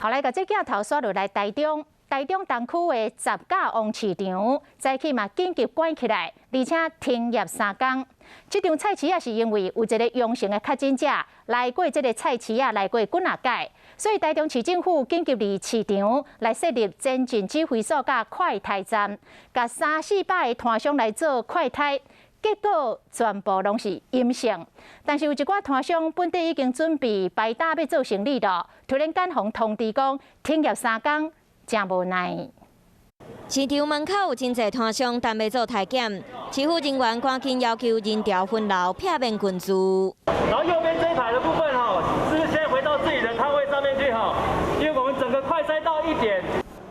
後來共這鏡頭煞落來台中，台中東區的十甲王市場，早起嘛緊急關起來，而且停業3工。這場菜市仔是因為有一個陽性的確診者來過這个菜市仔來過幾若擺，所以台中市政府緊急佇市場來設立前進指揮所佮快篩站，共三四百个攤商來做快篩。結果全部攏是陰性，但是有一寡攤商本底已經準備擺擔欲做生理囉，突然間予通知講停業三工，誠無奈。市場門口有真濟攤商等欲做篩檢，市府人員趕緊要求人潮分流，避免群聚。然後右邊這一排的部分哈，是先回到自己的攤位上面去哈，因為我們整個快篩到1點。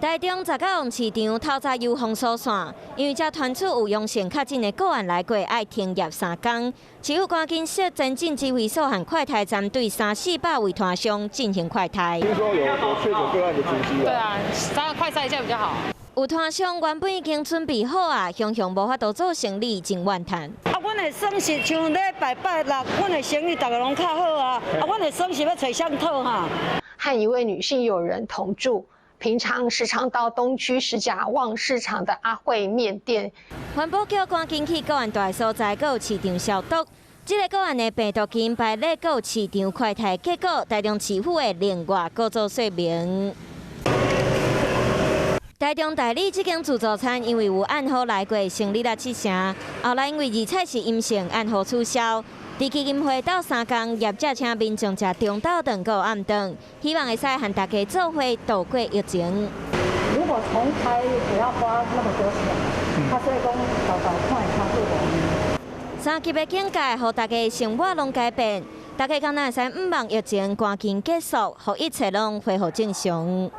台中十甲王市場透早有封鎖線，因為這傳出有陽性確診的個案來過，愛停業三工。市府趕緊設前進指揮所和快篩站，對三四百位攤商進行快篩。聽說有確診個案的足跡。對啊，稍微快篩一下比較好。有攤商原本已經準備好啊，雄雄無法度做生理，真怨嘆。啊，阮的損失像禮拜拜六，阮的生意逐个攏較好啊。啊，阮的損失欲揣誰討哈？和一位女性友人同住。平常時常到東區十甲旺市場的阿惠麵店。環保局趕緊去個案蹛的所在，閣有市場消毒。這个個案的病毒基因排列，閣有市場快篩結果，台中市府會另外閣做說明。台中大里這間自助餐因為有按號來過，成立了7成，後來因為二採是陰性，按號取消。佇基金會鬥相共，業者請民眾食中晝頓閣暗頓，希望會使和大家做伙度過疫情。如果重開不要花那麼多錢，他所以講沓沓看會較好無。三級的警戒，予大家生活攏改變，大家敢若會使向望疫情趕緊結束，予一切攏恢復正常。